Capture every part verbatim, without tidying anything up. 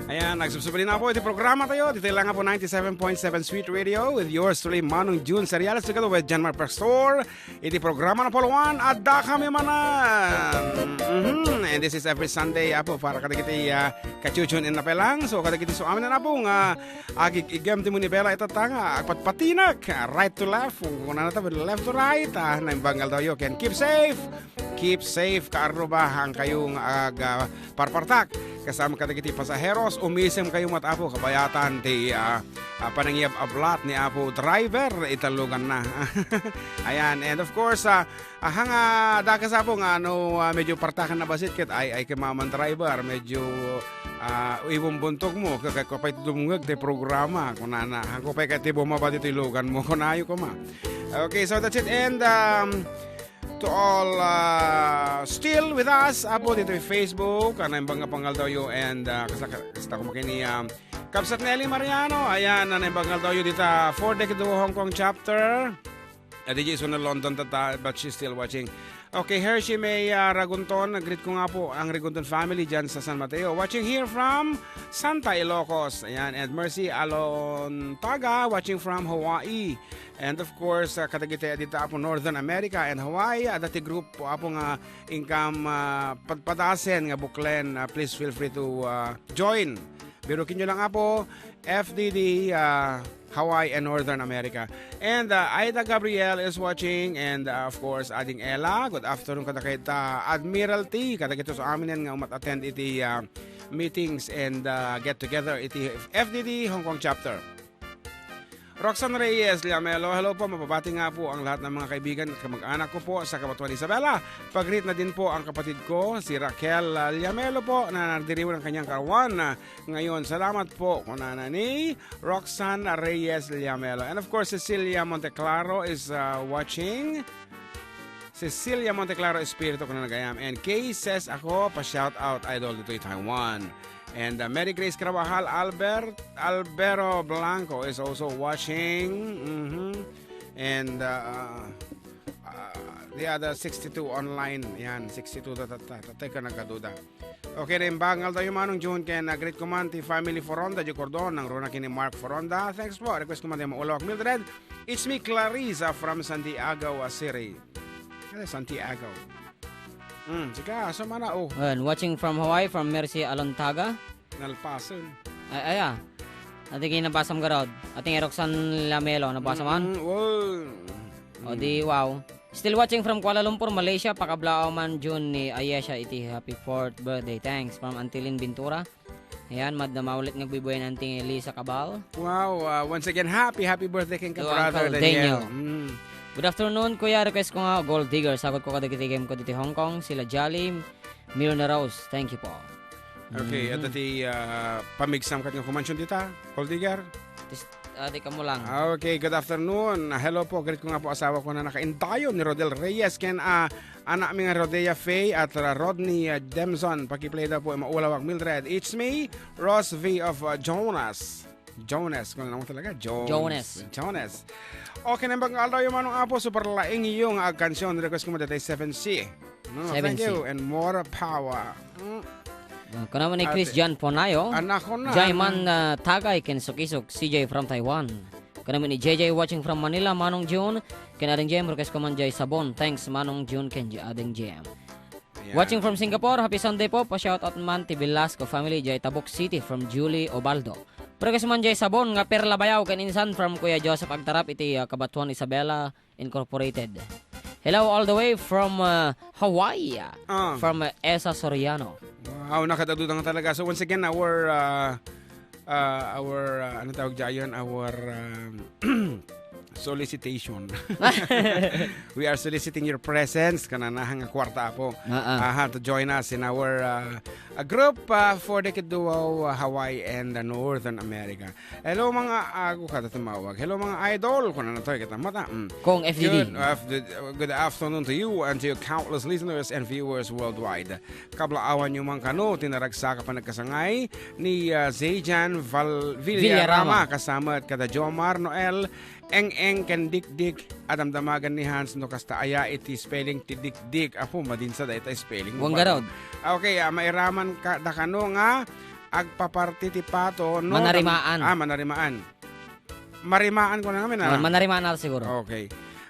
Ayan, nagsubsubli na po iti programa tayo. Dito lang po ninety-seven point seven Sweet Radio with yours truly, Manong June Seriales, together with John Mark Pastor. Iti programa na puluan, adda kami manen. Mhm. And this is every Sunday, Apo, para kadagiti, ah, kachuchun in napelang. So, kadagiti so amin na po nga agig-igem ti munibela ita ta nga agpatpatinak, right to left, kung kunana ta, left to right, ah, naimbag nga aldaw yo, ken keep safe. Keep safe, kaarruba, han kayo nga ag, ah, parpartak. Kasama kadagiti pasaheros, umisem kayo met, Apo, kabayatan ti, ah, ah, panangiyab a blat ni Apo Driver, italugan na. Ayan, and of course, ah, ah, hanga, dakes, Apo, nga no, ah, medyo partakan na basit ket ay, ay kay Maman Driver, medyo, ah, iwong buntog mo, kay, kay, kay dumngeg ti programa, kunana, hangko pay kay ti bumaba ditoy lugan mo, kunayo koma. Okay, so that's it, and, um, to all, uh, still with us, Apo, dito Facebook, ah, naimbag nga pangaldaw yo, and, uh, kasta, kasta kumakini, um, Kabsat Nelly Mariano, ayan, ah, naimbag nga aldaw yo dita for the Hong Kong chapter. Ah, di isu na London tata, but she's still watching. Okay, Hershey May, ah, Ragunton, greet ko nga po ang Ragunton family dyan sa San Mateo. Watching here from Santa Ilocos. Ayan, and Mercy Alontaga, watching from Hawaii. And of course, uh, kadagiti dita Apo Northern America and Hawaii, adda ti group po Apo nga income, uh, padpadasen nga buklen, uh, please feel free to, uh, join. Birukin nyo lang Apo, F D D, uh, Hawaii and Northern America. And, uh, Aida Gabriel is watching, and, uh, of course, Ading Ella, good afternoon kadakita, Admiralty, kadakita so amin nga umat-attend iti, uh, meetings and, uh, get together iti F D D Hong Kong chapter. Roxanne Reyes Liamelo, hello po, mapabati nga po ang lahat ng mga kaibigan at kamag-anak ko po sa Kabatuan Isabela. Pag-greet na din po ang kapatid ko, si Raquel, ah, Liamelo po, na nagdiriwang ng kanyang karawan, ah, ngayon. Salamat po, kunana ni Roxanne Reyes Liamelo. And of course, Cecilia Monteclaro is, ah, watching. Cecilia Monteclaro Espiritu, kunana gayam. And Kay says ako, pa-shout out, idol, ditoy Taiwan. And, uh, Mary Grace Carvajal, Albert, Albero Blanco is also watching. Mhm. And, uh, uh, the other sixty-two online. Yan, sixty-two ta, ta, ta, ta, teka, nagkaduda. Okay, naimbag nga aldaw yo, Manong June, ken, uh, greet ko man ti family Foronda, di Cordon, nang runa kini Mark Foronda. Thanks po. Request ko man ti Maulawak Mildred. It's me, Clarissa, from Santiago, uh, City. Ano, Santiago. Hmm, sika, asa man na, oh. Ayan, watching from Hawaii, from Mercy Alontaga. Nalpasen. Ay, aya. Ati kayo nabasam garod. Ati nga Roxanne Lamelo, nabasa man? Mm, wow. O di, wow. Still watching from Kuala Lumpur, Malaysia. Pakablaaw man June ni Ayesha iti happy fourth birthday. Thanks from Antilin Bintura. Ayan, madama ulit nga agbubuyanan ti Lisa Cabal. Wow, uh, once again, happy, happy birthday ken ka, to Brother Uncle Daniel. Daniel. Mm. Good afternoon, Kuya. Request ko nga Gold Digger. Sagot ko kadagiti game ko diti Hong Kong. Sila Jolly, Mirna Rose. Thank you po. Okay, mm-hmm. At iti, uh, pamigsam kat nga kumansyon dita, Gold Digger? Tis-, ah, di ka mo lang. Ah, okay, good afternoon. Ah, hello po, greet ko nga po asawa ko na nakaindayon ni Rodel Reyes ken, ah, anak mi nga Rodea Faye at, ah, Rodney, ah, Demson. Paki-play daw po, Maulawak Mildred. It's me, Ross V of, ah, Jonas. Jonas, kung ano talaga, Jones. Jonas. Jonas. Okay, naimbag nga aldaw yo, Manong Apo, super laing yo nga agkansyon. Request ko mo dati seven C. No, seven C. Thank you and more power. Mm. Ah, kuna man ni Chris Ate. John Ponayo. Anak ko na, Jaiman, anak. Ah, Tagay, ken Sukisuk, C J from Taiwan. Kuna man ni J J watching from Manila, Manong June. Ken Ading Jem, request ko man jay sabon. Thanks, Manong June, ken Ading Jem. Ayan. Watching from Singapore, happy Sunday po. Pa-shoutout man ti Velasco family, jay Tabuk City from Julie Obaldo. Request man jay sabon nga Perla Bayaw, ken insan from Kuya Joseph Agtarap iti, ah, Kabatuan Isabela Incorporated. Hello all the way from, uh, Hawaii, ah, from, uh, Esa Soriano. Wow, nakadaduda nga talaga. So once again, our, uh, uh, our, uh, ano tawag dyan? Our, um, Solicitation. We are soliciting your presence. Kananahan nga kwarta, Apo. Ah, ah. Aha, to join us in our, uh, a group, uh, for the Kiduaw, uh, Hawaii and, uh, Northern America. Hello, mga ago, kada tumawag. Hello, mga idol. Kuna na to, kita mata. Mm. Kong F D D. Good, uh, good, uh, good afternoon to you and to your countless listeners and viewers worldwide. Kablaawan yo man kano ti naragsak a panagkasangay ni, ah, Zayjan Val-, Villarama, Villarama, kasama kada Jomar Noel, Eng-eng ken Dikdik, a damdamagan ni Hans no kasta aya iti spelling ti Dikdik. Apo, madin sa dayta spelling mo. Wan garud. Okay, ah, mairaman ka, da kano nga agpaparti ti pato, no? Manarimaan. Ah, manarimaan. Marimaan ko na ngamin, ah. Oh, manarimaan na siguro. Okay.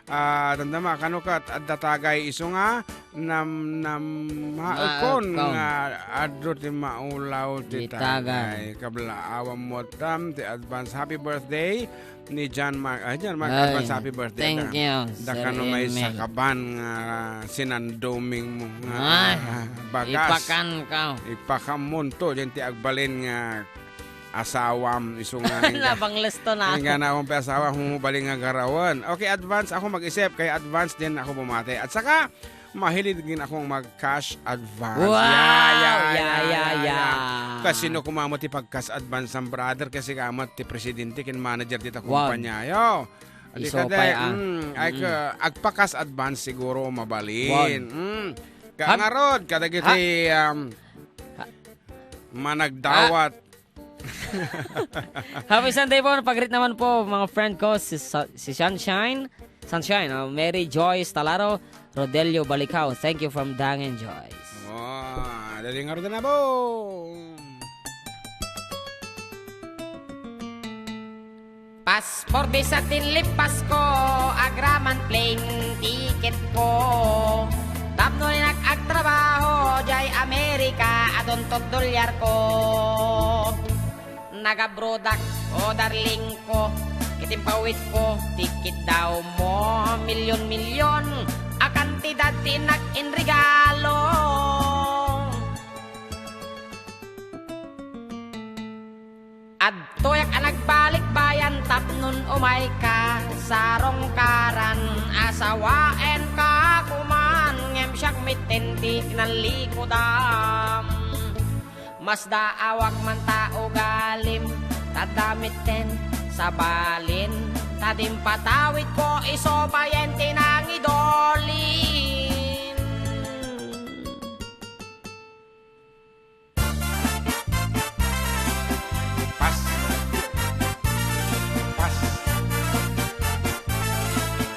Ah, damdama, kano kat adda tagay isu nga nam-, nam-, maukon nga adu ti maulaw ti tagay. Kablaawan mo tam ti advance happy birthday ni John Mark. Ay, John Mark, advance happy birthday. Thank you, Sir Emil. Da kano may sakaban nga sinandoming mo nga bagas. Ipakan ka. Ipakan mo to, diyan ti agbalin nga asawam, isu nga nga. Nabangles to na. Nga na akong asawa, humubali nga garawan. Okay, advance ako mag-isip, kaya advance din ako bumati. At saka, mahilig din akong mag-cash advance. Wow! Yeah, yeah, yeah, yeah, yeah, yeah, yeah. Kasi no kumamo ti pag-cash advance ang brother, kasi kamat ti presidente ken manager dita kumpanya. Yo. Adi ka, mm, ay ka, agpa-cash advance siguro mabalin. Mm. Ka-, ngarod, kadagiti, um, managdawat. Happy Sunday po. Pag-greet naman po, mga friend ko, si Sa-, si Sunshine. Sunshine, oh, Mary Joyce Talaro, Rodelio Balicao. Thank you from Dangen Joyce. Wow, dali nga rin na po. Paspor di sa tinlipas ko, agraman plane ticket ko. Tapno ni nag-agtrabaho, jay Amerika, adun to dolyar ko. Nagabrodak, o darling ko, kitimpawit ko, tikit daw mo, milyon-milyon, a kantidad ti nag-inregalo. Adtoyak a nagbalik bayan tapnon umay ka, sarungkaran, asawaen ka kuman, ngem siak metten ti kinallikudam. Masdaawak man ta ugalim, ta adda metten sabalin, ta dimpatawid ko isu payen ti nangidolin. Pas. Pas.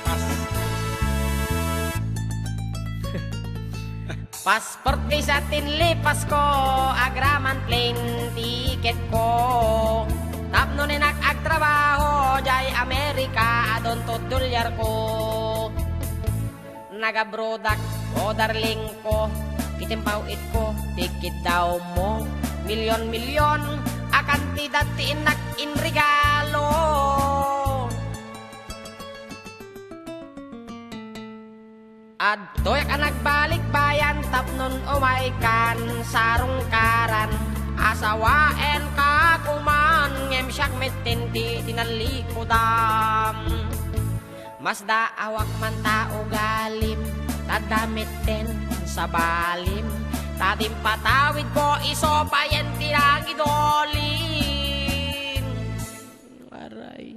Pas. Pasport visa tinlipas ko, agraman plane ticket ko. Tapno ni nag-agtrabaho, jay Amerika, adun to dolyar ko. Nagabrodak, o darling ko, kitimpaw itko, tikit daw mo. Milyon-milyon, a kantidad ti innak inregalo. Adtoyak a nagbalik bayan tapnon umay kan sarungkaran. Asawaen ka kuman, ngem siak metten ti tinallikudam. Masdaawak man ta ugalim, ta adda metten sabalim, ta dimpatawid ko isu payen ti nangidolin. Aray.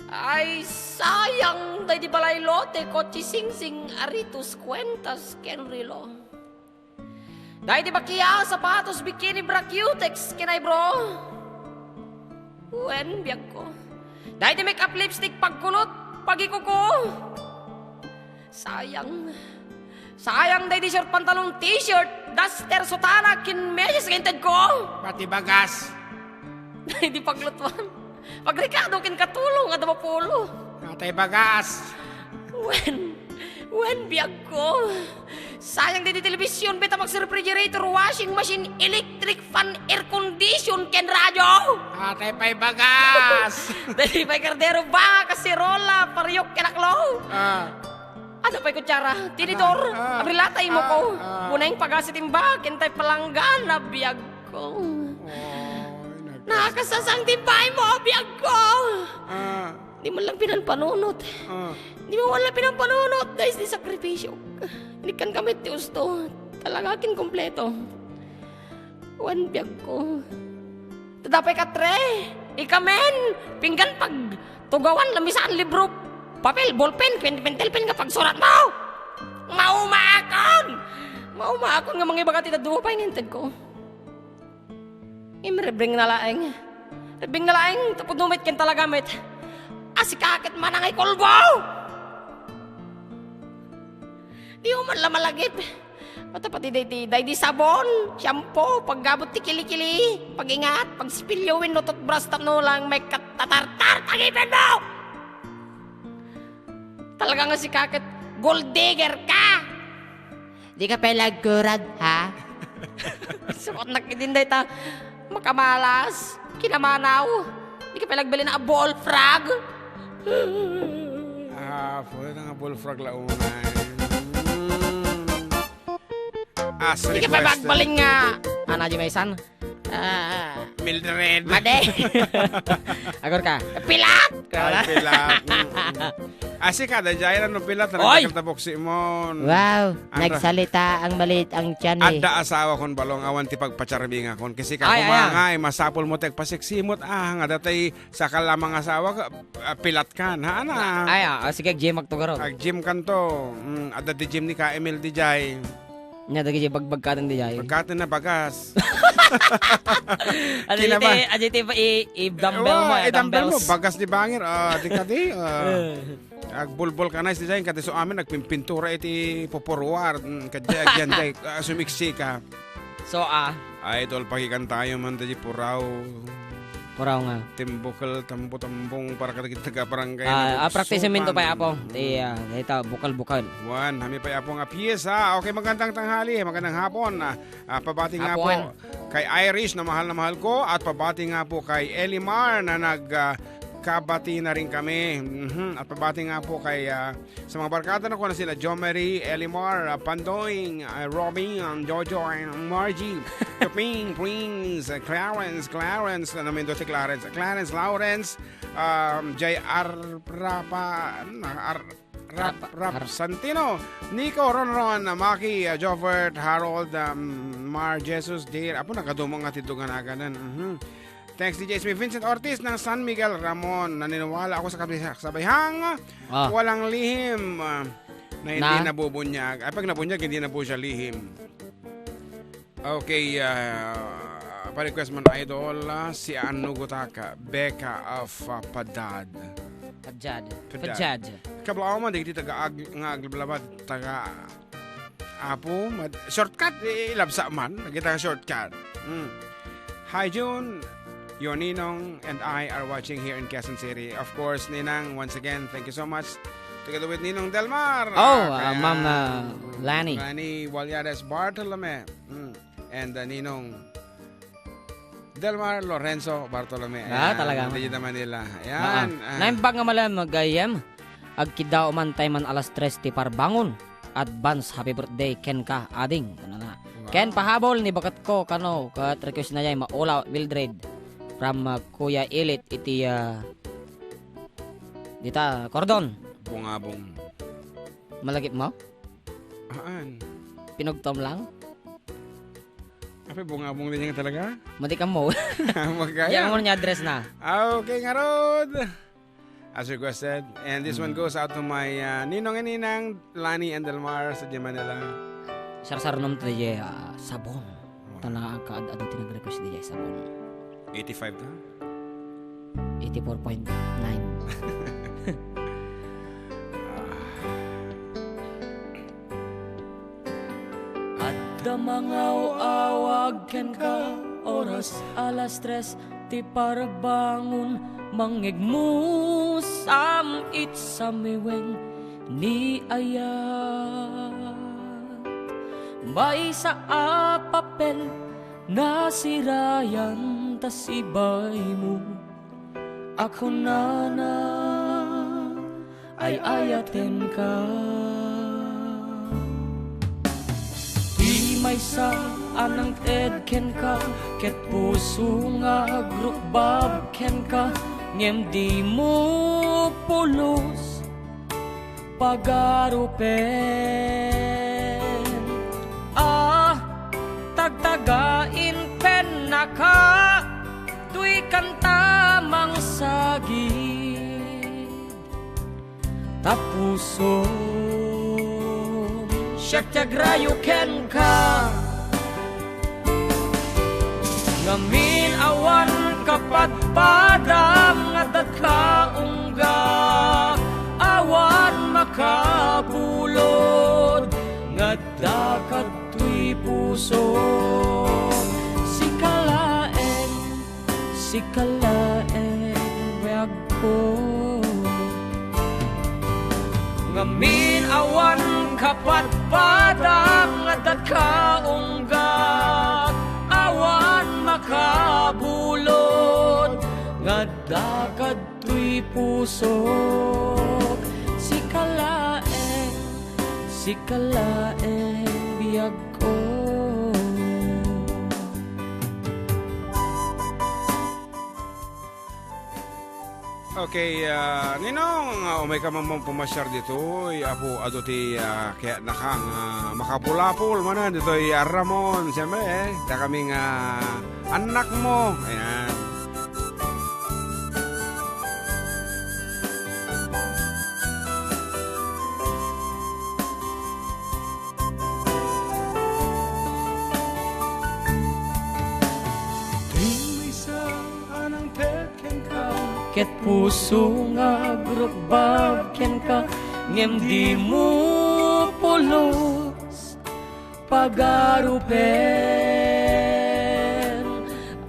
Ay, sayang, daydi balay lote, kotse singsing, aritos, kuentas, ken relo. Daydi bakia, sapatos, bikini, bra, cutex, ken eyebrow. Wen, biagko. Daydi make-up, lipstick, pagkulot, pagikuko. Sayang. Sayang daydi short pantalon, t-shirt, duster, sutana, ken medyas nga intedko. Pati bagas. Daydi paglutuan. Pagrekado ken katulong a mapulo. Patay bagas. Wen, wen, biagko. Sayang daydi television, Betamax, refrigerator, washing machine, electric fan, air condition, ken radyo. Patay pay bagas. Daydi pay kardero, banga, kaserola, pariok, ken aklo. Ah. Adda pay kutsara, tinidor, ah, ah, abrilata, imo ko. Ah, ah. Buneng pagasi timba, kentay palanggana, biagko. Oy, nagkas-, nakasasang timba imo, biagko. Ah. Di man lang pinanpanunot. Ah. Di man lang pinanpanunot, guys, di sakripisyo. Inikkan kami ti usto. Talaga, kin kompleto. Wan biag ko. Tadapay ka, tre. Ikamen, pinggan pag tugawan, lamisaan, libro, papel, ballpen, pen, pentel pen nga pagsurat mo. Maumaakon! Maumaakon nga mangibaga ti dadduma pay nga inted ko. Imrebreng na laeng. Rebreng na laeng, tapno met ken talaga met. Asika ket manangay kulbo! Di man la malagip. Mata pati day, day, day, di sabon, shampoo, paggabot ti kili-kili, pag-ingat, pagsipilyo wenno toothbrush tapno lang may katatartar ta ngipin mo! Talaga nga sika ket gold digger ka! Di ka pay lagkurad, ha? Suot na kidin dayta makamalas, kinamanaw. Di ka pay lagbalin a bullfrog. Ah, pwede nga bullfrog la unay. Mm. As Di ka pay requested. Magbalin nga. Ana, di may san? Ah, Mildred. Made. Agor ka. Pilat! Ay, pilat. Mm, mm. Asika, da jay no pilat, Oy! Nagkakita boksi mo. Wow, Andra. Nagsalita ang maliit ang tiyan, eh. Adda asawa kon balong, awan ti pagpacharminga kon. Kasi ka Ay, ay, kumangay, masapul mo ti agpasiksimot, ah, nga datay sakal lamang asawa, ka, ah, pilat kan, ha, ana? Ay, ah, ah, sige, gym agtugaro. Ag-gym kanto. Mm, adda di gym ni ka Emil di jay. Nya, dagiti bagbagkaten di jay. Bagkaten na bagas. Adi Kinaba- iti, adi iti pa i, i dumbbell mo, Wa, eh, i-dumbbell mo, dumbbells. Bagas di bangir. Ah, di kadi, ah. Eh. Agbulbol ka na, iti jay, kadi so amin, nagpimpintura iti pupuruar. Mm, kadya, agyan, jay, ah, sumiksika. So, ah. Idol, pakikantayo man, di puraw. Puraw nga. Timbukel, tambo-tambong, para kadagiti taga-barangay Ah, na ah, practice Bugsukan. Minto pay, Apo. Ti, ah, dayta, bukal-bukal. Wan, hami pay, Apo, nga piyesa. Okay, magandang tanghali, magandang hapon. Ah, ah, pabati nga Hapon. Po kay Irish na mahal na mahal ko at pabati nga po kay Elimar na nag, ah, kabati na rin kami. Mhm. At pabati nga po kay, ah, sa mga barkada na ko na sila John Marie, Elimar, ah, Pandoy, ah, Robin, Jojo, and Margie, Kaping, Prince, ah, Clarence, Clarence, ano, Mendoza, Clarence, Clarence, Lawrence, um, J R Prapa, ano na, Ar-, Rap, Rap, Rap, Har- Santino, Nico, Ron, Ron, ah, Maki, ah, Jovert, Harold, um, Mar, Jesus, Dear, apo, nakadumong nga ti dugan aganan. Mhm. Thanks, D J Smith. Vincent Ortiz ng San Miguel, Ramon. Naniniwala ako sa kabi-, sa kasabihan, Ah. Walang lihim, ah, na hindi Na? Nabubunyag. Ay, pag nabunyag, hindi na po siya lihim. Okay, ah, pa-request man, Idol, ah, si Anu Gutaka, Becca of, ah, Padad. Pajad. Pajad. Pajad. Kabla man, di taga ag-, nga aglablabad, taga Apo, mad-, shortcut, eh, ilabsa man. Kita nga shortcut. Mm. Hi, June. Your Ninong and I are watching here in Quezon City. Of course, Ninang, once again, thank you so much. Together with Ninong Delmar. Oh, Ah, ah, kaya, Ma'am, ah, Lani. Lani Walyares Bartolome. Mm. And, ah, Ninong Delmar Lorenzo Bartolome. Ah, ayan, talaga. Dito Manila. Ayan, Ah, ah. Naimbag nga malam, gayem. Agkiddaw man tay man alas tres ti parbangon. Advance happy birthday kenka, ading. Ano na? Wow. Ken pahabol ni baketko kano, ket request na jay, Maula Mildred. From, ah, Kuya Ilit iti, ah, dita, Cordon. Bungabong. Malagip mo? Haan. Pinugtom lang? Apay, bungabong din yan talaga? Madi ka mo. Magkaya. Diyan mo niya address na. Ah, okay, ngarod. As requested. And this one Mm. goes out to my, uh, Ninong and Ninang, Lani and Delmar sa Manila. Sarsarnom to diay, uh, sabon. Wow. Tana ka ad-, adu ti nag-request diay sabon. Eighty-five ta? Eighty-four point nine. Ah. Adda mangaw-awag kenka, oras alas tres ti parbangon, mangngegmusam it samiwen ni ayat. Maysa a papel nasirayan ta sibaymo. A kunana, ay-ayatenka. Ti maysa a nangted kenka, ket puso nga agrukbab kenka, Ngem dimo pulos pagarupen. Ah, tagtagain pennaka, toy kanta mangsagid. Ta pusom, siak ti agrayo kenka. Ngamin awan kapadpadam nga adda ka unggak, awan makabulod nga adda kadtoy pusom. Sika laeng, sika laeng biagko. Ngamin awan kapadpadam nga adda ka unggak, awan makabulod nga adda kadtoy pusok. Sika laeng, sika laeng biagko. Okay, ah, Ninong, ah, umay ka man pumasiar ditoy, apo, adu ti, ah, kayatnaka nga makapulapol manen ditoy, ah, Ramon, siyempre, eh, dakami nga annakmo. Ayan. Daytoy maysa a nangted kenka, ket puso nga agrukbab kenka, ngem dimo pulos pagarupen.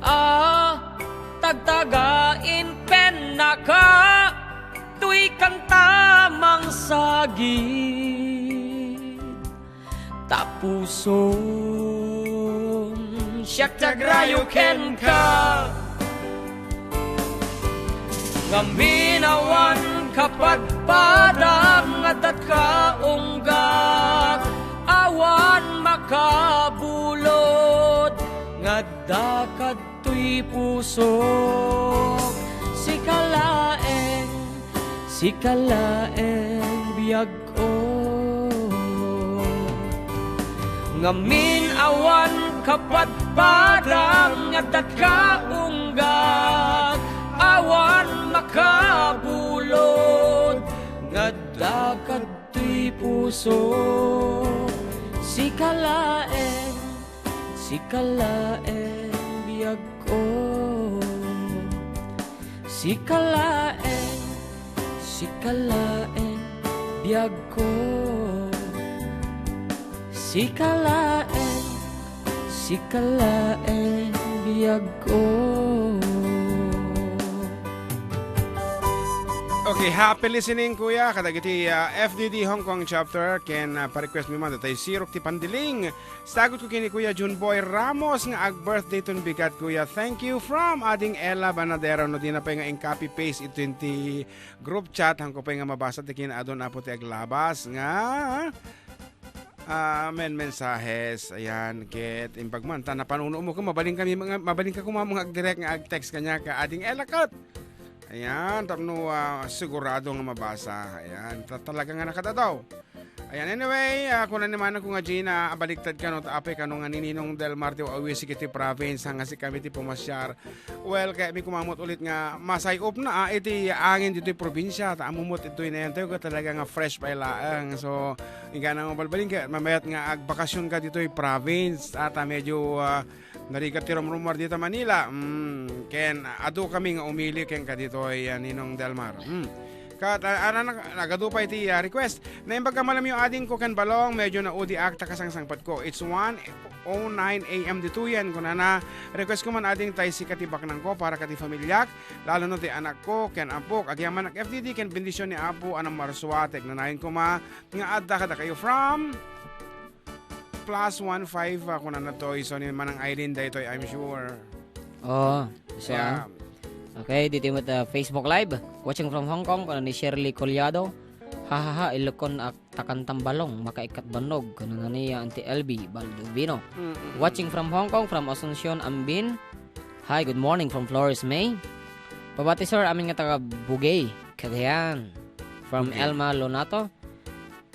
Ah, tagtagain pennaka, toy kanta mangsagid. Ta pusom, siak ti agrayo kenka. Ngamin awan kapadpadam nga adda ka unggak, awan makabulod nga adda kadtoy pusok. Sika laeng, sika laeng biagko. Ngamin awan kapadpadam nga adda ka unggak, awan makabulod nga adda kadtoy pusok. Sika laeng, sika laeng biagko. Sika laeng, sika laeng biagko. Sika laeng, sika laeng biagko. Okay, happy listening, kuya, kadagiti, ah, F D D Hong Kong chapter ken, ah, pa-request mi man, datay Sirok ti Pandiling. Sagut ko ken ni Kuya Jun Boy Ramos nga ag-birthday ton bigat, kuya. Thank you from Ading Ella Banadero. No, dina pay nga in-copy paste iti group chat, haanko pay nga mabasa ti kinaadun apo ti aglabas nga, ah, men-, mensahes. Ayan, ket imbag man, ta napanuno mo ko, mabalin kami, mga, mabalin ka kuma mga agdirek nga ag-text kanya ka Ading Ella ket. Ayan, tapno, ah, sigurado nga mabasa. Ayan, ta-, talaga nga nakadadaw. Ayan, anyway, ah, kuna ni manang ko nga Gina, abaliktad kano, ta apay kano nga ni Ninong Del Mar ti awisik iti province, nga sikami ti pumasiar. Well, kayatmi kumamot ulit nga masay-op na, ah, iti angin ditoy probinsya, ta ammom met ditoy nayantayo, ket talaga nga fresh pay laeng. So, ingka na nga balbalin, kayat mamayat nga agbakasyon ka ditoy province, ah, ta medyo, ah, narigat ti rumrumuar dita Manila. Mm, ken adu kami nga umili kenka ditoy, ah, Ninong Del Mar. Mm. Ket, ah, ah, nag-, nagadu pay ti, ah, request. Naimbag a malamyo, adingko ken balong, medyo naudiak ta kasangsangpetko. It's one oh nine A M ditoyen, kunana, request ko man, ading, tay sika ti baknangko para kadi familiak, lalo no ti anakko ken ampok. Agyamanak F D D ken bendision ni Apo a namarsua. Ti agnanayon koma nga adda kadakayo from plus one five, ah, kunana to, isu ni Manang Irene daytoy, I'm sure. Oo, isu, ah. Yeah. Okay, ditoy met, ah, Facebook Live. Watching from Hong Kong, kuna ni Shirley Collado. Hahaha, Ilocon ak-, takan Tambalong, makaikkat bannog, kunana ni Auntie L B Baldovino. Mm-mm. Watching from Hong Kong, from Asuncion, Ambin. Hi, good morning from Flores, May. Pabati, sir, amin nga taga Bugey, Cagayan. From Bugey. Elma Lonato.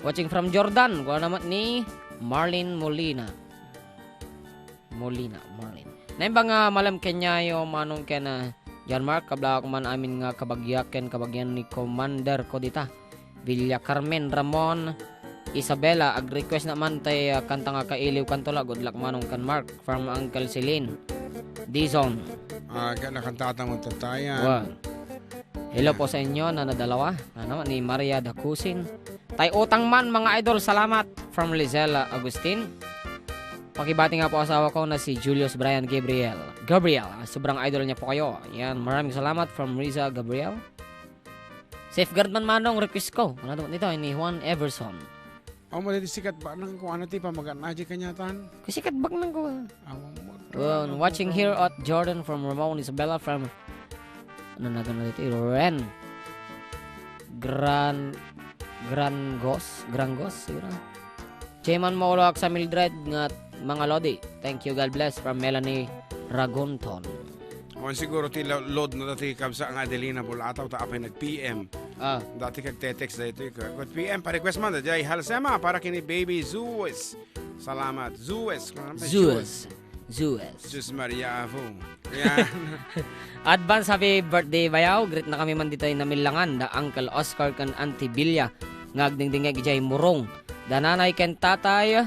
Watching from Jordan, kuna naman ni Marlene Molina. Molina, Marlene. Naimbag nga malem kenyayo, Manong ken, ah, John Mark, kablak man amin nga kabagiak ken kabagian ni Commander ko dita. Villa Carmen, Ramon, Isabela, ag-request naman tay, ah, kanta nga kailiw kanto la, good luck Manong ken Mark, from Uncle Celine. Dizon. Ah, kaya nakantata mo tatayan. Wa. Hello po sa inyo, Nana Dalawa. Ano, ni Maria Dacusin. Tay utang man, mga idol, salamat. From Lizelle Agustin. Pakibati nga po asawa ko na si Julius Brian Gabriel. Gabriel, sobrang idol niya po kayo. Yan, maraming salamat from Riza Gabriel. Safeguard man, Manong, request ko. Ano to nito? Ni Juan Everson. Oh, mo dati sikat baknang ko ano ti pamagan na di kanyatan? Kasi katbak nang ko. Awang mo. Well, watching here at Jordan from Ramon Isabella from, ano na gano'n dito? Ren. Gran, Grangos? Grangos, siguro. Cheman Maulak sa Mildred nga mga lodi. Thank you, God bless from Melanie Ragunton. Awan siguro ti lo-, load na dati kabsa nga Adelina Bulataw ta apay nag-P M. Ah. Dati kag text daytoy ka. Good P M, pa-request man, dayjay Halsema para kini Baby Zeus. Salamat. Zeus. Kung ano ba, Zeus. Zeus. Zeus Maria Avo. Yan. Advance happy birthday, bayaw. Greet na kami man ditoy Namillangan, da Uncle Oscar ken Auntie Bilya nga agdingdingeg idiay Murong. Da nanay ken tatay,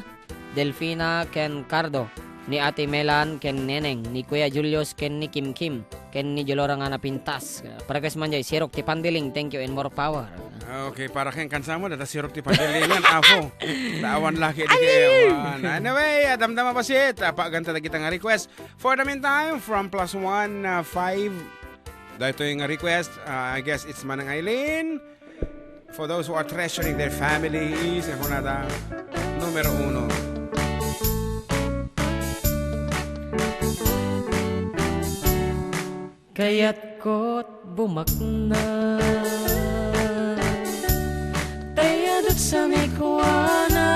Delfina ken Cardo, ni Ate Melan ken Neneng, ni Kuya Julius ken ni Kimkim, ken ni Jolora nga napintas. Para kas man jay, Sirok ti Pandiling, thank you and more power. Okay, para ken kansa mo, data Sirok ti Pandiling yan, apo. Daawan laki di kayo. Anyway, adamdama basit, apaganta dagita nga request. For the meantime, from plus one, uh, five, daytoy nga request, uh, I guess it's Manang Eileen. For those who are treasuring their families, ako na da, numero uno. Kayat ko't bumakna, tayadot sa mikuana,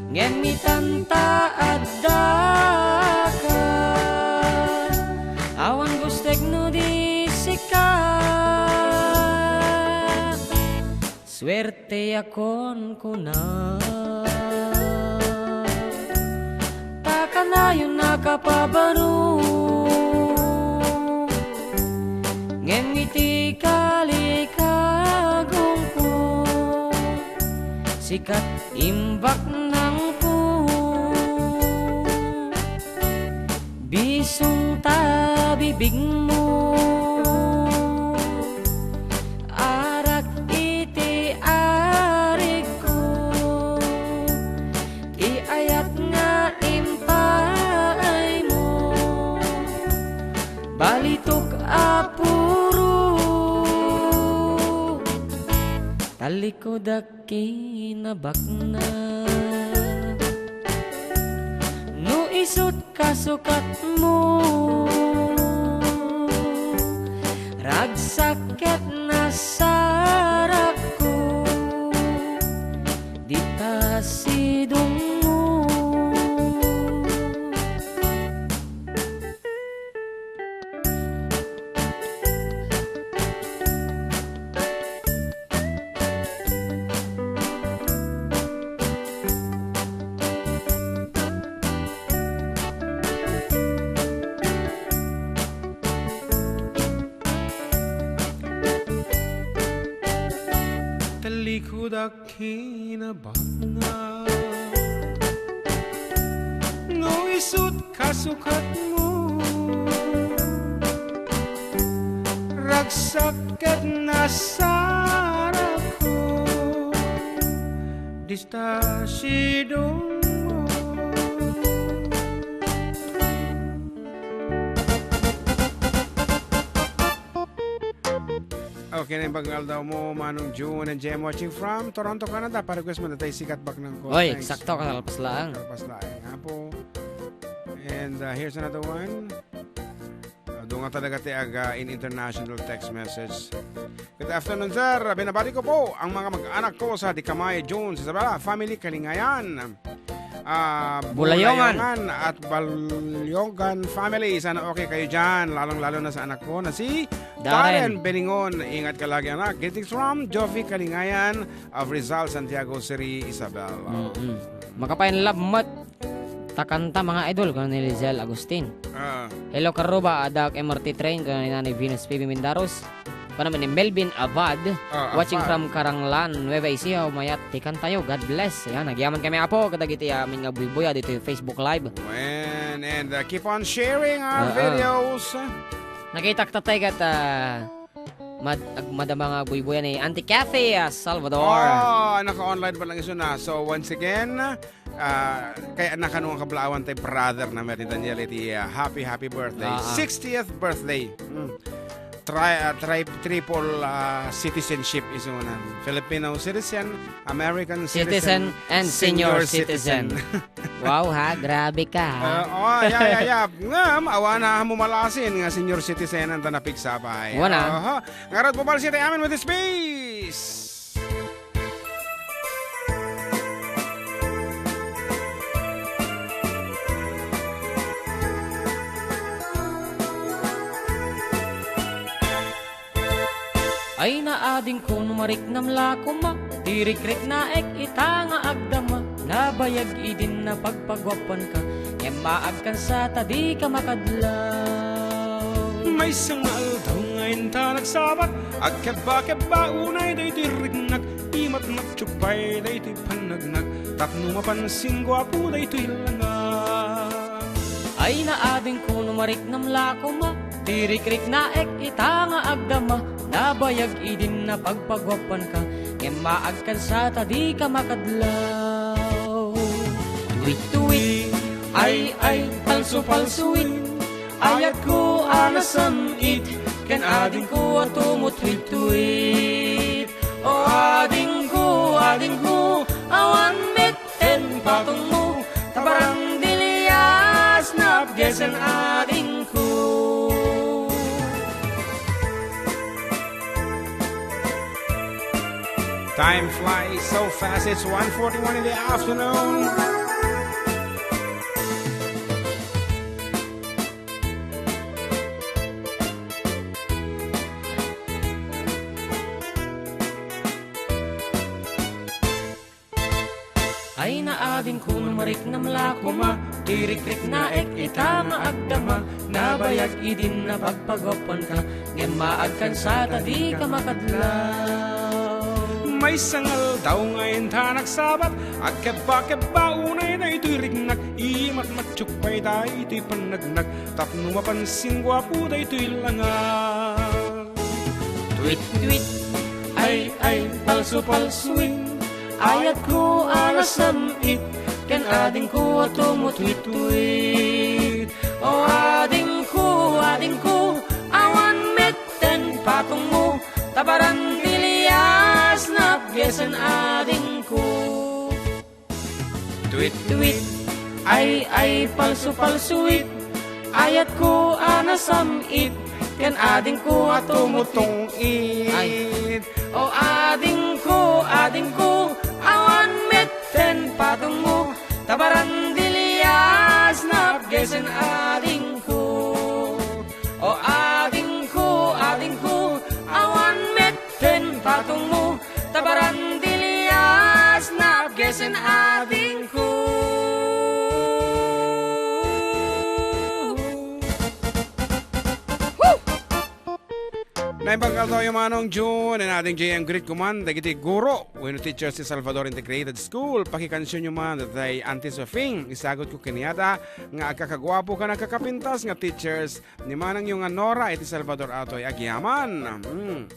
ngem itanta addaka, awan gustek no di sika. Suerteakon kuna, ta kanayon a kapabaro. Ngem iti kalikagumko, sikat imbaknangko. Bisong ta bibigmo, arak iti arigko, ti ayat nga impaaymo, balitok a puro. Talikudak kinabakna. No isut' kasukatmo, ragsak ket nasarakko, dita sidongmo. Talikudak kinabakna. No isut' kasukatmo, ragsak ket nasarakko, dista sidongmo. Okay, na yung bagong aldaw mo, Manong June and Jem watching from Toronto, Canada. Pa-request mo na tayo, sikat baknang ko. Oy, thanks. Sakto, kasalpas lang. Kasalpas lang, nga po. And, uh, here's another one. Uh, doon nga talaga ti aga in international text message. Good afternoon, sir. Binabati ko po ang mga mag-anak ko sa Dicamay, Jones, Isabela, family, Kalingayan. ah, Bulayongan. Bulayongan at Balyongan family. Sana okay kayo dyan, lalong-lalo na sa anak ko na si Darren. Darren Beningon. Ingat ka lagi, anak. Greetings from Joffy Kalingayan of Rizal, Santiago City, Isabel. Mm-mm. Makapain love met ta kanta, mga idol, kuno ni Lizelle Agustin. Ah. Hello, Karuba, adda ak M R T train, kuno ni Nanay Venus P B Mindaros. Kuno ni Melvin Abad, Ah, watching Abad. From Karanglan, Nueva Ecija, mayat ti kantayo. God bless. Ayan, nagyaman kami, Apo, kadagiti amin nga buybuya dito Facebook Live. Amen. And, uh, keep on sharing our Ah, ah. videos. Nakitak tatay kat, ah, mad-, ag-, madama nga buybuya ni Auntie Kathy, ah, Salvador. Oh, naka-online pa lang iso na. So, once again, ah, kaya nakano nga kablaawan tay brother na met ni Daniel iti, ah, happy, happy birthday. Ah, ah. Sixtieth birthday. Mm. Tri-, ah, tri-, triple, ah, citizenship isunan. Filipino citizen, American citizen, Citizen and senior senior citizen. citizen. Wow, ha? Grabe ka, ha? Ah, oh, yeah, yeah, yeah. Ngem, awan na mo malasin nga senior citizen ang tanapig sapay. Wala. Aha. Ngarud mo palsi tayo amin with this space. Ay naadingko no mariknam la koma, ti rikriknaek ita nga agdama, nabayag idin napagpaguapanka, ngem maagkansa ta dika makadlaw. Maysa nga aldaw nga inta nagsabat, agkebba-kebba unay daytoy riknak, imatmatyo pay daytoy panagnag, tapno mapansin guapo daytoy langag. Ay naadingko no mariknam la koma, ti rikriknaek ita nga agdama, nabayag idin napagpaguapanka, ngem maagkansa ta dika makadlaw. Tuwit-tuwit, ay, ay, palso-palsuit, ayatko a nasam-it, ken adingko a tumutwit-twit. O adingko, adingko, awan met ten patongmo, ta barangdilias napgesen adingko. Time flies so fast, it's one forty-one in the afternoon. Ay naadingko no mariknam la koma, ti rikriknaek ita nga agdama, nabayag idin napagpaguapanka, ngem maagkansa ta dika makadlaw. Maysa nga aldaw nga inta nagsabat, agkebba-kebba unay daytoy riknak, imatmatyo pay daytoy panagnag, tapno mapansin guapo daytoy langag. Twit-twit, ay, ay, palso-palsuit, ayatko a nasam-it, ken adingko a tumutwit-twit. O adingko, adingko, awan met ten patongmo, ta barangdilias napgesen adingko. Twit-twit, ay, ay, palso-palsuit, ayatko a nasam-it, ken adingko a tumutong-it. Ay. O adingko, adingko, awan met ten patongmo, ta barangdilias napgesen adingko. O adingko, adingko, awan met ten patongmo, ta barangdilias napgesen adingko. Naimbag nga aldaw, Manong June, and ading J M, greet ko man dagiti guro wenno teachers ti Salvador Integrated School. Pakikansionyo man daytay Auntie Sofing, isagut ko kaniada nga agkakaguapo ken agkakapintas nga teachers ni manangyo nga Nora iti Salvador Atoy. Agyaman. Mm.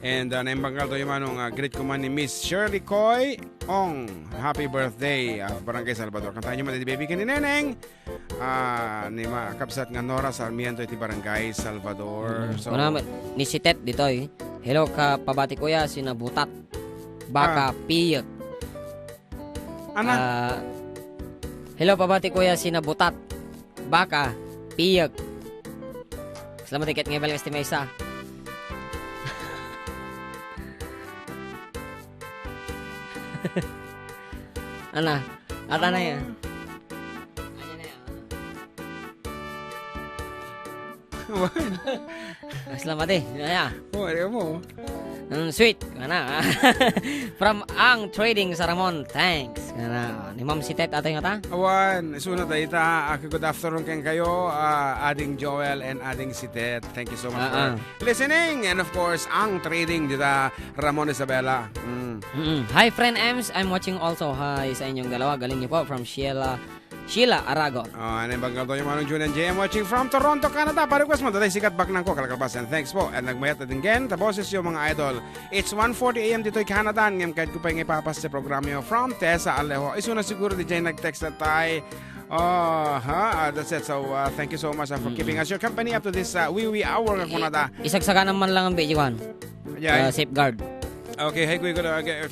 And, uh, naimbag nga aldaw, Manong, uh, greet ko man ni Miss Shirley Coy Ong. Happy birthday, uh, Barangay Salvador. Kantaenyo man iti baby ken ni Neneng. Ah, ni ma-, kabsat nga Nora Sarmiento iti Barangay Salvador. Mm. So, kuna, ni si Tet ditoy. Hello, ka, pabati kuya, sinabutat. Baka, Ah. piyek. Ana? Ah, hello, pabati kuya, sinabutat. Baka, piyek. Salamat, iket nga ibalkas ti maysa. Ana? Ata na yan. Wan. Mas lamati. Aya. Oh, ano mo? Mm, sweet. Kana. From Ang Trading sa Ramon. Thanks. Kana. Ni Ma'am Sitet ata yung ata? Awan. Isuna ta ita. Ah, good afternoon kenkayo, ah, Ading Joel and Ading Sitet. Thank you so much Ah, for ah. listening. And of course, Ang Trading dita Ramon Isabela. Mm. Mm-mm. Hi, friend Ems. I'm watching also. Hi sa inyong dalawa. Galing niyo po from Sheila, Sheila Aragon. Oh, ano yung banggal to yung Manong June and J M watching from Toronto, Canada. Pa-request mo, tatay sikat baknang ko, kalakalpas. And thanks po. And nagmayat na din again, ta boses yung mga idol. It's one forty A M dito'y Canada. Ngem kahit ko pa yung ipapas sa programa yung from Tessa Alejo. Isu na siguro di dyan nag-text na tay. Oh, ha? Ah, that's it. So, uh, thank you so much uh, for Mm-mm. keeping us your company up to this uh, wee wee hour nga kunada. Isagsaganan man lang ang video, Juan. Yeah. Uh, safeguard. Okay, hi, Kuya Gulo. Okay,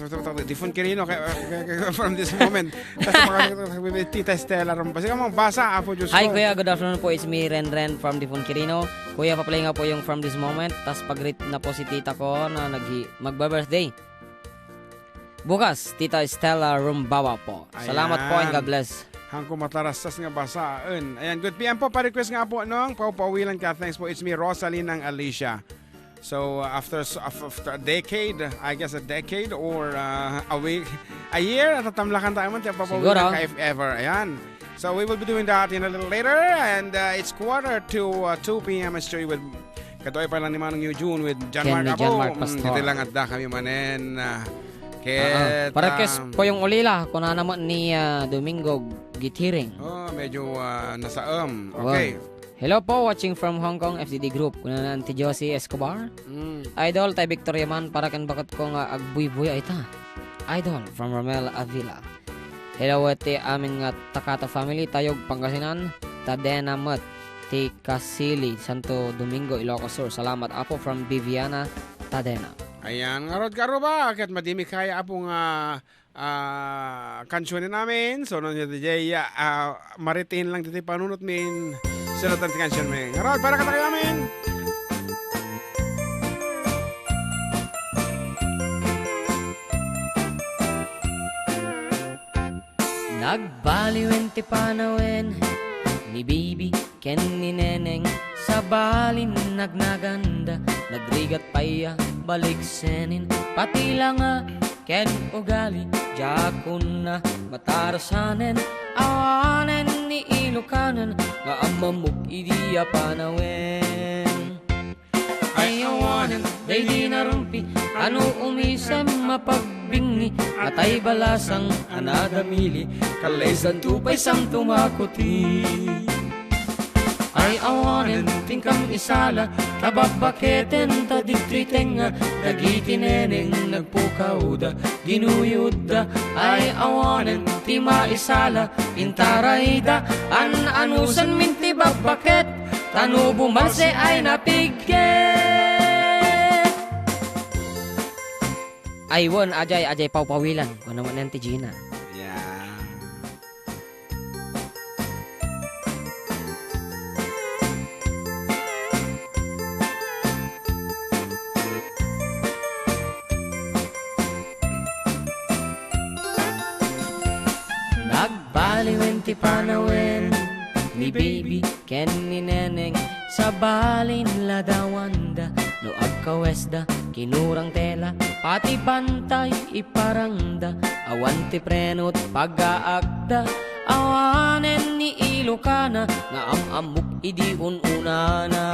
Defon Quirino, kay, kay, kay, from this moment. Tapos mga, Tita Stella Rompa. Sige mo, basa, Apo Diyos Hi, ko. Kuya. Good afternoon po. It's me, Ren Ren from Defon Quirino. Kuya, paplay nga po yung from this moment. Tas pag-greet na po si tita ko na naghi-, magbe-birthday. Bukas, Tita Stella Rumbawa po. Salamat po and Ayan. God bless. Hangko matarastas nga basaen. Ayan, good P M po. Pa-request nga po ng Pawpawilan ka. Thanks po. It's me, Rosalie ng Alicia. So, uh, after s- af- after a decade, I guess a decade or uh, a week, a year, at tatamlakan tayo man, tiyan Papawilan Siguro. Ka if ever. Ayan. So, we will be doing that in a little later. And uh, it's quarter to uh, two P M history with Katuay pa lang ni Manong Eugene with John Ken Mark ni Apo. John Mark Mm, Pastor. Dito lang at da kami manen. Ah, Ah, ah. Ket, Parekes um, po yung ulila. Kunana mo ni ah, Domingo Gitiring. Oh, medyo ah, nasaem. Wow. Okay. Hello po, watching from Hong Kong, F D D Group. Kunana Auntie Josie Escobar. Mm. Idol, tay Victoria man, para ken bakit ko nga agbuybuy ay ta. Idol, from Romel Avila. Hello, ti amin nga Takata family, Tayog, Pangasinan, Tadena met, ti Kasili, Santo Domingo, Ilocos Sur. Salamat, Apo, from Viviana Tadena. Ayan, ngarud ka, Aruba, ket madimi kaya, Apo, nga ah, kansionen amin. So, no, DJ, ah, maritain lang dito'y panunot min. Sunod ang kansion min. Ngarud, para ka tayo amin. Nagbaliwen ti panawen ni Bibi ken ni Neneng, sabalin nagnaganda, nagrigat pay a baliksenin, pati langa ken ugali, diakon a matarasanen, awanen ni Ilokanen nga ammammok idi a panawen. Ay awanen, daydi narumpi, ano umisem a pagbingni, atay balasang a nadamili, kallaysanto pay santo makuti. Ay awanen, tinkam isala, ta babbaketen ta ditoy tengnga, dagiti neneng nagpukawda, ginuyodda. Ay awanen, ti maisala, intarayda, an-anusen min ti babbaket, ta no bumalse ay napigket. Ay, wen, ajay, ajay pawpawilan. Kuno man ti Gina. Yeah. Nagbaliwen ti panawen ni Baby ken ni Neneng, sabalin ladawanda no agkawesda, kinurang tela, pati bantay iparangda, awan ti prenot pagaakda, awanen ni Ilokana nga am-ammok idi un-unana.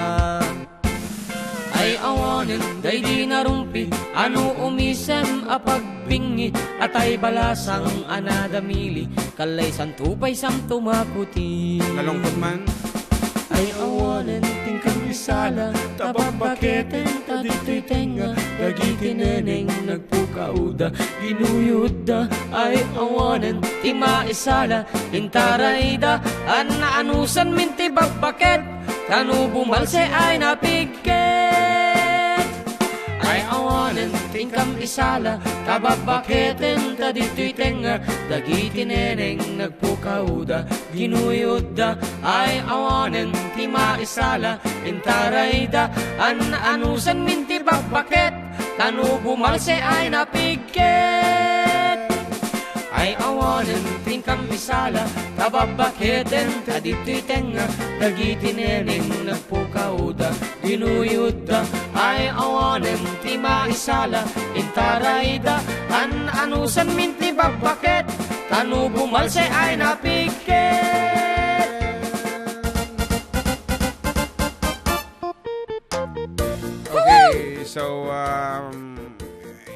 Ay awanen daydi narumpi, ano umisem a pagbingi, atay balasang a nadamili, kallaysanto pay santo makuti. Nalungkot man. Ay awanen tinkam isala, ta babbaketen ta ditoy tengnga, dagiti neneng nagpukawda, ginuyodda. Ay awanen ti maisala, intarayda, an-anusen min ti babbaket, ta no bumalse ay napigket. Ay awanen tinkam isala, ta babbaketen ta ditoy tengnga, dagiti neneng nagpukawda, ginuyodda. Ay awanen ti maisala, intarayda, an-anusen min ti babbaket, ta no bumalse ay napigket. Ay awanen ti inkam isala, ta babbaketen ta ditoy tengnga, dagiti neneng nagpukawda, ginuyodda. Ay awanen ti maisala, intarayda, an-anusanmin ti babbaket, ta no bumalse ay napigket. Okay, so, um,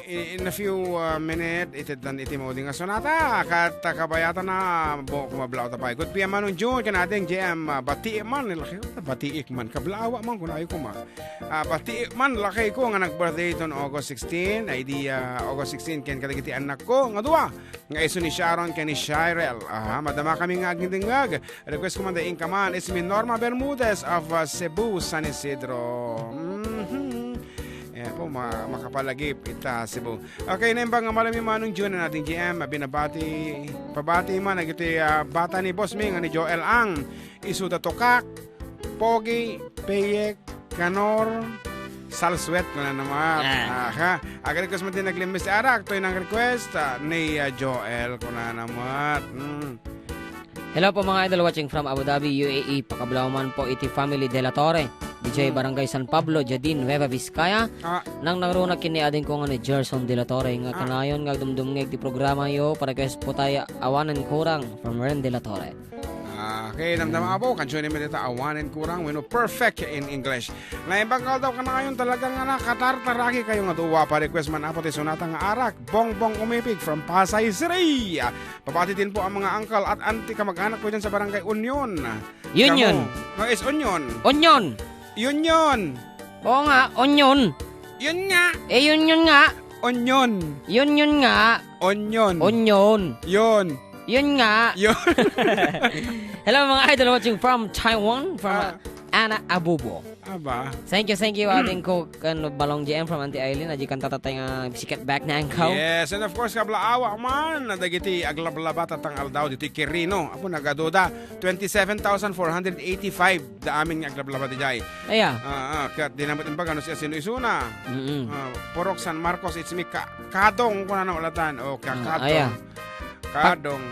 in, in a few, uh, minute, iteddan iti maudi nga sonata. Kat, uh, kabayatan na, bo, kumablao ta pay. Good P M, Manong Jun, ken Ading J M, uh, batiek man, lakay, batiek man, kablaawa man, kunayo kuma. Ah, batiek man, lakay ko, nga nag-birthday ton August sixteen, ay di, uh, August sixteen, ken kadagiti anak ko, nga dua, nga isu ni Sharon, ken ni Shirel. Aha, madama kami nga agdingdingag. Request ko man da inka man, it's me Norma Bermudez of, uh, Cebu, San Isidro. Mhm. Ayan po, ma-, makapalagip ita Cebu. Okay, naimbag nga malami Manong Jun, Ading J M, binabati, pabati man, agiti, ah, bata ni Boss Ming, ni Joel Ang, isuda Tukak, Pogi, Peyek, Kanor, Salsuet, kuna naman. Ah. Aha. Agrequest man din naglimbis ti arak, toy nang request, ah, ni, ah, Joel, kuna naman. Mm. Hello po, mga idol, watching from Abu Dhabi, U A E. Pakablaw man po iti family De La Torre. D J Hmm. Barangay San Pablo, Jadin, Nueva Vizcaya. Ah. Nang nangruna ken ni ading ko nga ni Gerson De La Torre nga Ah. kanayon nga dumdumngeg ti programa yo, pa-request po tayo Awanen Kurang from Ren De La Torre. Ah, okay, damdama Hmm. po, kansuan ni Medita, Awanen Kurang, wenno perfect in English. Naimbag nga daw kanayon talaga nga nakatartaraki kayo nga duwa, pa-request man apo ti sonata nga arak, Bongbong Umipig from Pasay City. Pabati din po ang mga uncle at auntie kamag-anak ko dyan sa Barangay Union. Union. Kamu, no, is Union. Union. Union. Oo nga, Union. Yun nga. Eh, Union nga. Union. Union nga. Union. Union. Yun. Yun nga. Yun. Hello, mga idol watching from Taiwan, from Ah. Ana Abubo. Aba. Thank you, thank you, ading ko, kan Balong J M from Auntie Eileen, aji kan tatatay nga sikat back na angkaw. Yes, and of course, kablaawa man, dagiti aglablaba tatang aldaw ditoy Quirino. Apo, nagaduda, twenty-seven thousand four hundred eighty-five da amin nga aglablaba di jay. Aya. Ah, ah, kat dinamit ang bagano si asino isuna. Mm-mm. Ah, Purok San Marcos, it's me, Ka-, Kadong, kuna na ulatan. O, Ka-, Ah, Kadong. Aya. Kadong.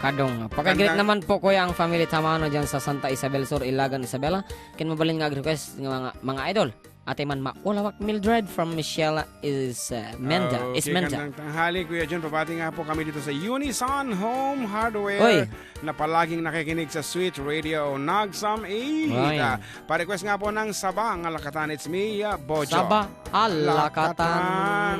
Kadong. Pakagrit Kandang- naman po, kuya, ang family Tamano dyan sa Santa Isabel Sur, Ilagan, Isabela. Ken mabalin nga ag-request nga mga, mga idol. Ate man maulawak Mildred from Michelle is, uh, Menda. Is Okay, Menda. Kandang tanghali, Kuya John. Pabati nga po kami dito sa Unison Home Hardware Oy. na palaging nakikinig sa Sweet Radio. Nagsam-ita. Oy. Pa-request nga po ng Saba nga Lakatan. It's me, uh, Bojo. Saba a Lakatan. Lakatan.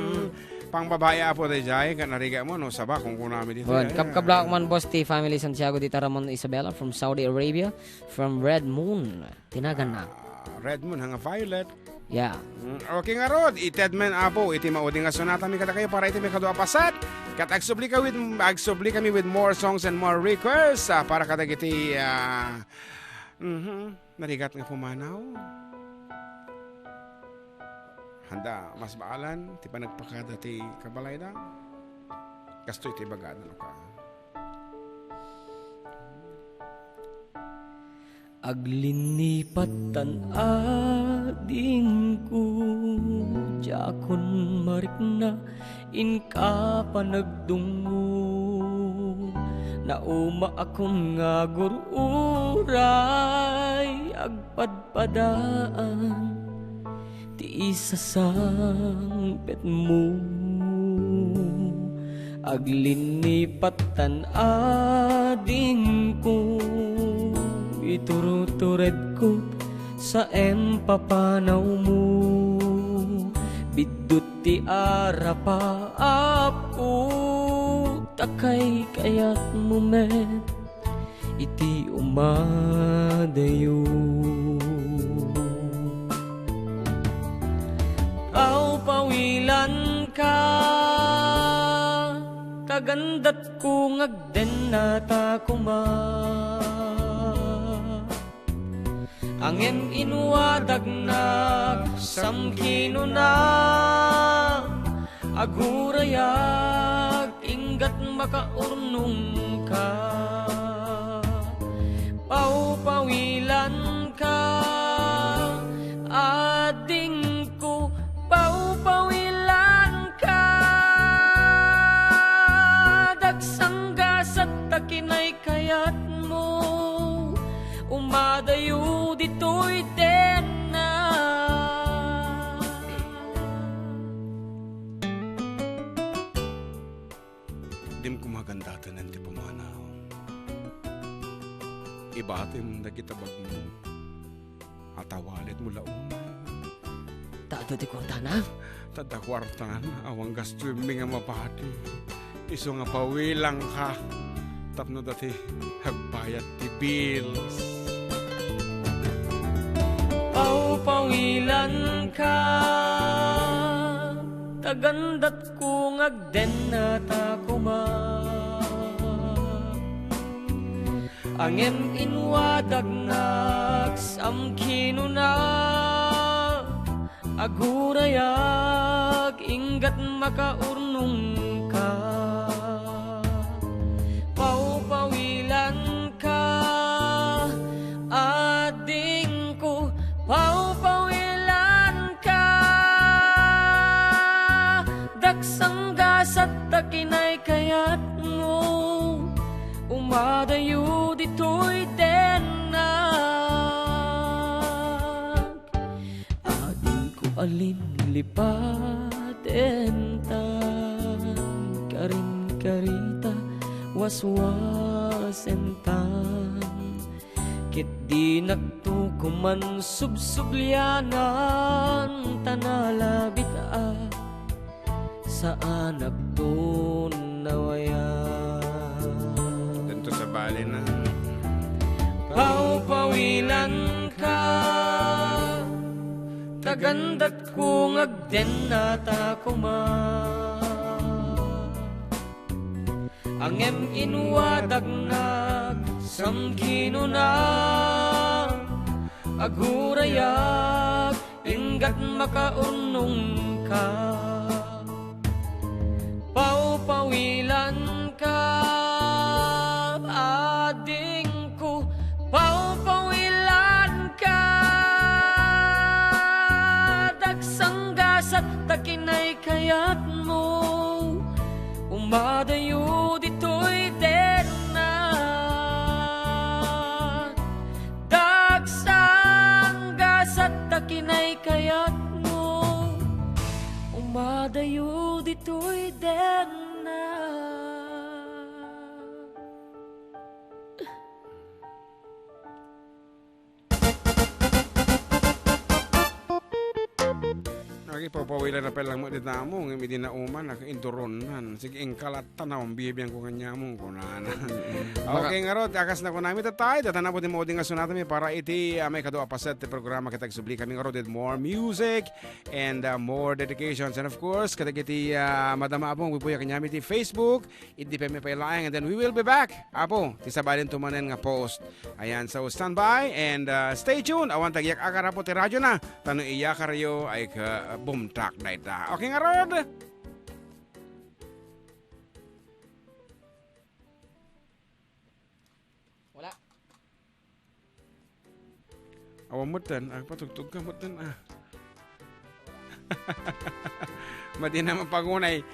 Pang babae, apo, dayjay, ket narigat mo, no? Saba, kung kunami dito. Wan, eh. Kabkablaak man, boss, ti family Santiago di Taramon Isabela from Saudi Arabia, from Red Moon. Tinagan na. Ah, Red Moon, hanga violet. Yeah. Mm, okay ngarud, ited men, apo, iti maudi nga sonata mi kadakayo para iti maikadua a paset. Ket agsubli ka with, agsubli kami with more songs and more requests, ah, para kadagiti, ah, mhm, narigat nga pumanaw. Handa, mas baalan ti panagpakada ti kabalayda. Kastoy ti ibagada, no, ka. Aglinnipat tan adingko, diakon marikna, inka panagdungngo. Naumaakon nga agur-uray, agpadpadaan ti isasangpetmo. Aglinnipat tan adingko, iturturedko saem papanawmo. Biddut ti arapaapko, ta kaykayatmo met iti umadayo. Pawpawilanka, kagandatko nga agdennata koma. Ngem inwadagnak, sam kinuna, agurayak, inggat makaurnongka. Pawpawilanka, adingko, pawpawilanka, dagsang Toy denna. Dim koma gandatanen ti pamanaw. Ibatim dagiti bagmo. Atawalitmo la unay. Ta adu ti kuartana? Ta adda kuartan, awan gastuemmi nga mapadi. Isu nga pawilangka tapno dati agbayad ti bills. Pawpawilanka, ta gandatko nga agdennata koma. Ngem inwadagnak, saan kinuna, agurayak, inggat makaurnongka. Pawpawilanka, adingko, pawpawilanka. Daksang gasat ta kinaykayatmo, umadayo ditoy dennak. Adingko a linlipaten ta, karinkarita waswasen ta. Ket dinakto koman subsublianan, ta nalabit a saanakton nawayan. Dento sa bali na. Pawpawilanka, ta gandatko nga agdennata koma. Ngem inwadagnak, saan kinuna, agurayak, inggat makaurnongka. Pawpawilanka, adingko, pawpawilanka. Daksang gasat ta kinaykayatmo, umadayo ditoy dennak. Daksang gasat ta kinaykayatmo, umadayo ditoy dennak. Agipawpawilan na pay lang met dita among, ngem idi nauman, nakainduronnan. Sige, ingkalat ta na, bibiangko kaniamong, kunana. Mm. Okay, ngarud, akas na kunami tatay, datan na po ti maudi nga sunatami para iti, ah, maikadua a paset ti programa, ket agsubli kami ngarud with more music and, ah, more dedications. And of course, kadagiti, ah, madama apong, wi po ya kaniami ti Facebook, Idi pay mi pay laeng, and then we will be back. Apo, ti sabali to manen nga post. Ayan, so stand by and, uh, stay tuned. Awan tagiyak-akar, Apo, ti radyo na. Ta no iyakaryo ay ka-, bumtak dayta. Okay ngarud? Wala. Awan metten, ah, patugtog ka metten, ah. Madi na mapagunay.